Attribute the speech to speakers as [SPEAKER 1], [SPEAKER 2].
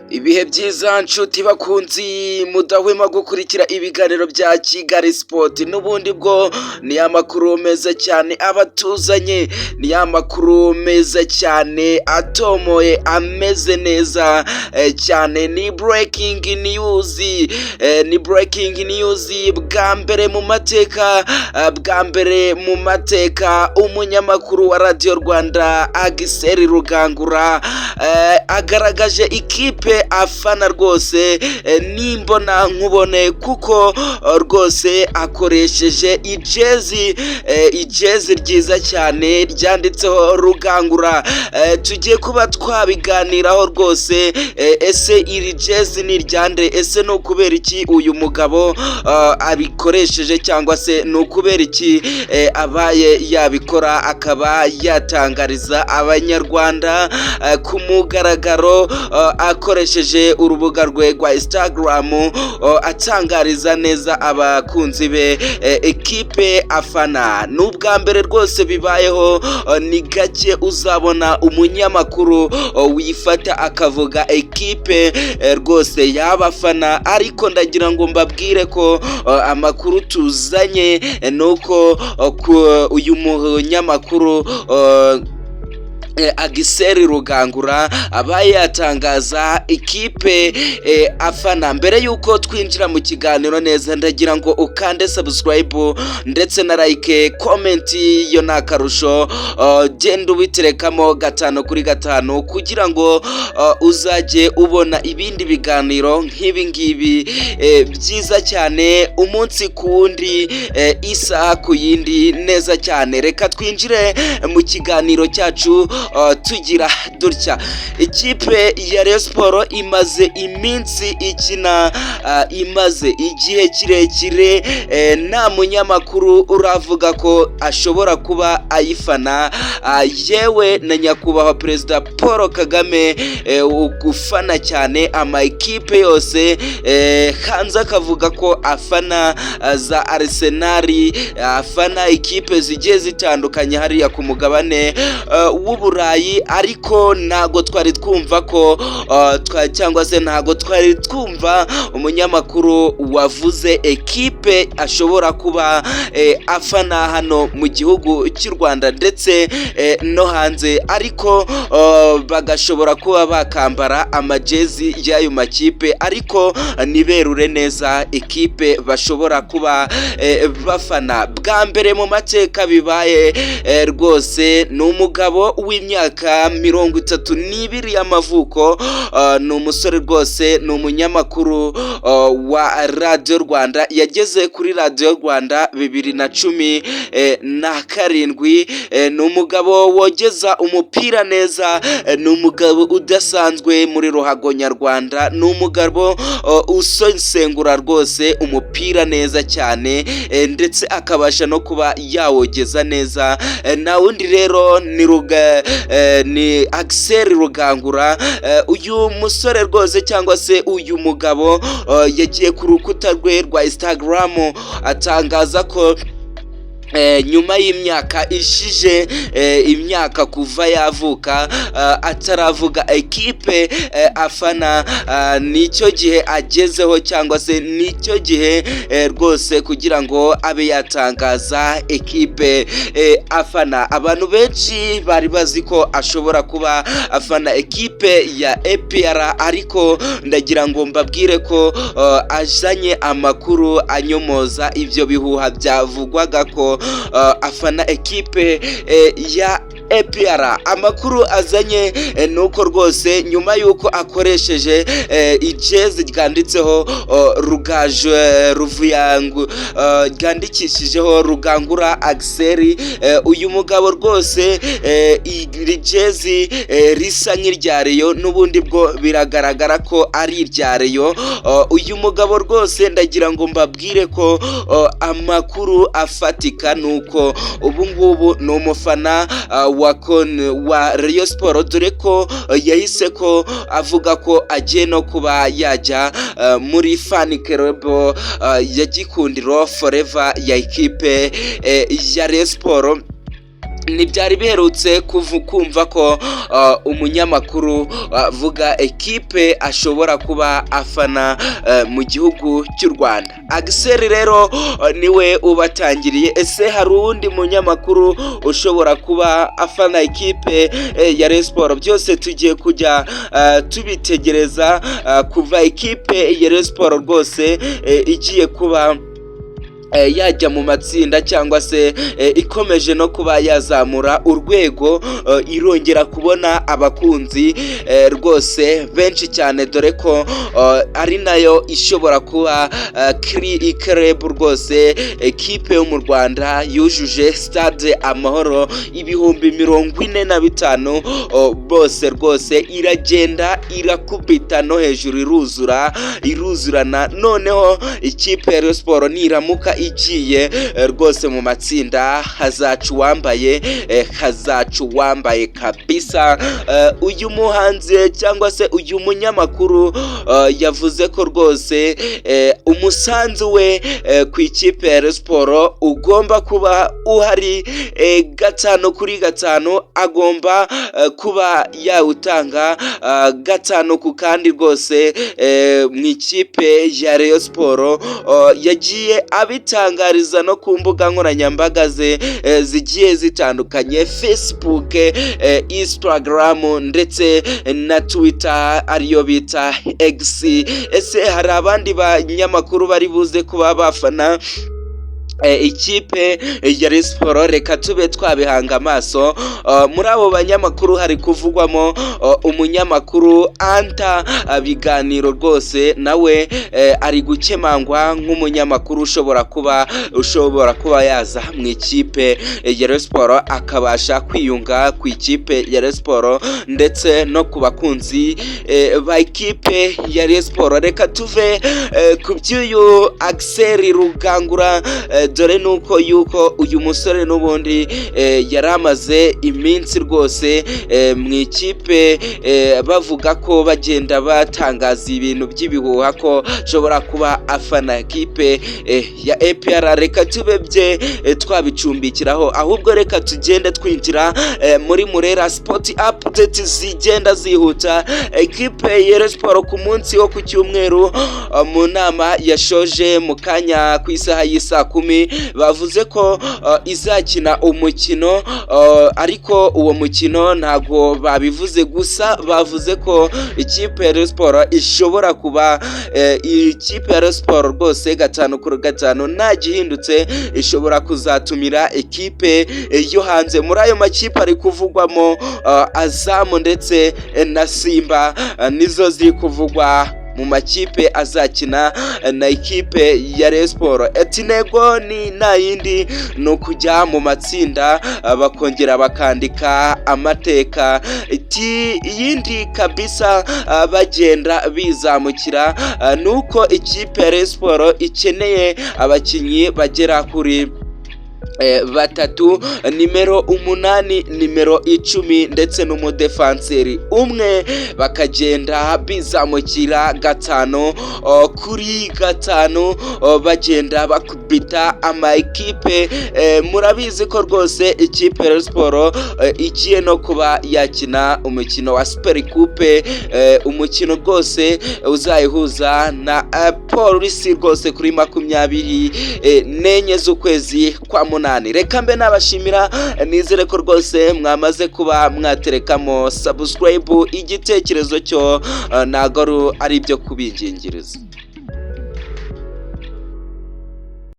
[SPEAKER 1] Ibihe byiza nshuti bakunzi mudahwema gukurikira ibiganiro bya Kigali Sport. N'ubundi bwo ni amakuru meza cyane abatuzanye, ni amakuru meza cyane atomoye, ameze neza cyane. Ni breaking news, ni breaking news. Bwa mbere mu mateka, bwa mbere mu mateka, umunyamakuru wa Radiyo Rwanda Agiseri Rugangura agaragaje ikipe afana rwose nimbona nkubone, kuko rwose akoresheje ijezi, ijezi ryiza cyane ryanditseho Rugangura. Tugiye kuba twabiganiraho rwose. Ese iri jezi ni iryande? Ese ni ukubera iki uyu mugabo abikoresheje, cyangwa se ni ukubera iki abaye yabikora, akaba yatangariza Abanyarwanda ku mugaragaro akoresheje urubuga rwe rwa Instagram, atangariza neza abakunzi be ekipe afana? Ni ubwa mbere rwose bibayeho. Ni gake uzabona umunyamakuru wifata akavuga ekipe rwose yaba afana, ariko ndagira ngo mbabwire ko amakuru tuzanye ni uko uyu munyamakuru Agiseri Rugangura abaye yatangaza ikipe afana. Mbere y'uko twinjira mu kiganiro neza, ndagira ngo ukande subscribe ndetse na like, comment yo ni akarusho. Genda ubiterekamo 5 kuri 5 kugira ngo uzajye ubona ibindi biganiro nk'ibi ngibi byiza cyane, umunsi ku wundi, isaha ku yindi, neza cyane. Reka twinjire mu kiganiro cyacu. Tugira dutya: ikipe ya Rayon Sport imaze iminsi ikina, imaze igihe kirekire nta munyamakuru uravuga ko ashobora kuba ayifana. Yewe na nyakubahwa Perezida Paul Kagame ufana cyane ama ekipe yose hanze, akavuga ko afana za Arsenal, afana ikipe zigiye zitandukanye hariya ku mugabane w'Uburayi, ariko ntago twari twumva ko cyangwa se ntago twari twumva umunyamakuru wavuze ekipe ashobora kuba afana hano mu gihugu cy'u Rwanda ndetse no hanze, ariko bagashobora kuba bakambara amajezi y'ayo makipe, ariko niberure neza ekipe bashobora kuba bafana. Bwa mbere mu mateka bibaye rwose. Ni umugabo w'imyaka 32 y'amavuko, ni umusore rwose, ni umunyamakuru wa Radiyo Rwanda. Yageze kuri Radiyo Rwanda 2017. Ni umugabo wogeza umupira neza, ni umugabo udasanzwe muri ruhago nyarwanda, ni umugabo usesengura rwose umupira neza cyane, ndetse akabasha no kuba yawogeza neza. Nta wundi rero ni Axel Rugangura. Uyu musore rwose cyangwa se uyu mugabo yagiye ku rukuta rwe rwa Instagram atangaza ko nyuma y'imyaka ishije, imyaka kuva yavuka ataravuga ekipe afana, nicyo gihe agezeho cyangwa se nicyo gihe rwose kugira ngo abe yatangaza ekipe afana. Abantu benshi bari bazi ko ashobora kuba afana ekipe ya APR, ariko ndagira ngo mbabwire ko azanye amakuru anyomoza ibyo bihuha byavugwaga ko afana ekipe ya APR. Amakuru azanye ni uko rwose nyuma y'uko akoresheje ijezi ryanditseho Rugaju Ruvuyangu, ryandikishijeho Rugangura Axel, uyu mugabo rwose, iri jezi risa nk'irya Rayon, n'ubundi bwo biragaragara ko ari irya Rayon. Uyu mugabo rwose ndagira ngo mbabwire ko amakuru afatika ni uko ubu ngubu ni umufana wa Rayon Sport, dore ko yahise ko avuga ko agiye no kuba yajya muri fan club ya Gikundiro Forever ya ekipe ya Rayon Sport. Ntibyari biherutse kumva ko umunyamakuru avuga ekipe ashobora kuba afana mu gihugu cy'u Rwanda. Axel rero niwe ubatangiriye. Ese hari uwundi munyamakuru ushobora kuba afana ekipe ya Rayon Sport? Byose tugiye kujya tubitegereza kuva ekipe ya Rayon Sport rwose igiye kuba yajya mu matsinda cyangwa se ikomeje no kuba yazamura urwego, irongera kubona abakunzi rwose benshi cyane, dore ko ari nayo ishobora kuba kiri club rwose, ekipe yo mu Rwanda yujuje Stade Amahoro 45,000 bose rwose. Iragenda irakubita no hejuru, iruzura, iruzurana. Noneho ikipe ya Rayon Sport niramuka igiye rwose mu matsinda, hazaca uwambaye, hazaca uwambaye kabisa. Uyu muhanzi cyangwa se uyu munyamakuru yavuze ko rwose umusanzu we ku ikipe ya Rayon Sport ugomba kuba uhari 5 kuri 5, agomba kuba yawutanga gatanu ku kandi rwose mu ikipe ya Rayon Sport. Yagiye abitangariza no ku mbuga nkoranyambaga ze zigiye zitandukanye, Facebook, Instagram ndetse na Twitter ariyo bita X. Ese hari abandi banyamakuru bari buze kuba bafana ikipe ya Rayon Sport? Reka tube twabihanga amaso. Muri abo banyamakuru hari kuvugwamo umunyamakuru Anta Biganiro, rwose nawe ari gukemangwa nk'umunyamakuru ushobora kuba yaza mu ikipe ya Rayon Sport, akabasha kwiyunga ku ikipe ya Rayon Sport ndetse no ku bakunzi ba ikipe ya Rayon Sport. Reka tuve ku by'uyu Axel Rugangura, dore nuko yuko uyu musore n'ubundi yari amaze iminsi rwose mu ikipe bavuga ko bagenda batangaza ibintu by'ibihuha ko ashobora kuba afana ekipe ya APR. Reka tube bye twabicumbikiraho, ahubwo reka tugende twinjira muri Murera Sport update zigenda zihuta. Ekipe ya Rayon Sport ku munsi wo ku cyumweru, mu nama yashoje mu kanya ku isaha y'isaa 10, bavuze ko izakina umukino, ariko uwo mukino ntabwo babivuze. Gusa bavuze ko ikipe ya Rayon Sport ishobora kuba ikipe ya Rayon Sport rwose 5 kuri 5, nta gihindutse, ishobora kuzatumira ekipe yo hanze. Muri ayo makipe ari kuvugwamo Azam ndetse na Simba, nizo ziri kuvugwa mu makipe azakina na ekipe ya Rayon Sport. Ati intego ni nta yindi, ni ukujya mu matsinda bakongera bakandika amateka. Iti iyindi kabisa bagenda bizamukira ni uko ikipe ya Rayon Sport ikeneye abakinnyi bagera kuri batatu: nimero 8, nimero 10 ndetse n'umudefanseri umwe, bakagenda bizamukira 5 kuri 5, bagenda bakubita ama ekipe. Murabizi ko rwose ikipe ya Sport igiye no kuba yakina umukino wa Super Coupe, umukino rwose uzayihuza na Polisi rwose kuri 24 z'ukwezi kwa munani. Reka mbe nabashimira, nizere ko rwose mwamaze kuba mwaterekamo subscribe. Igitekerezo cyo ntago ari ibyo kubingingiriza.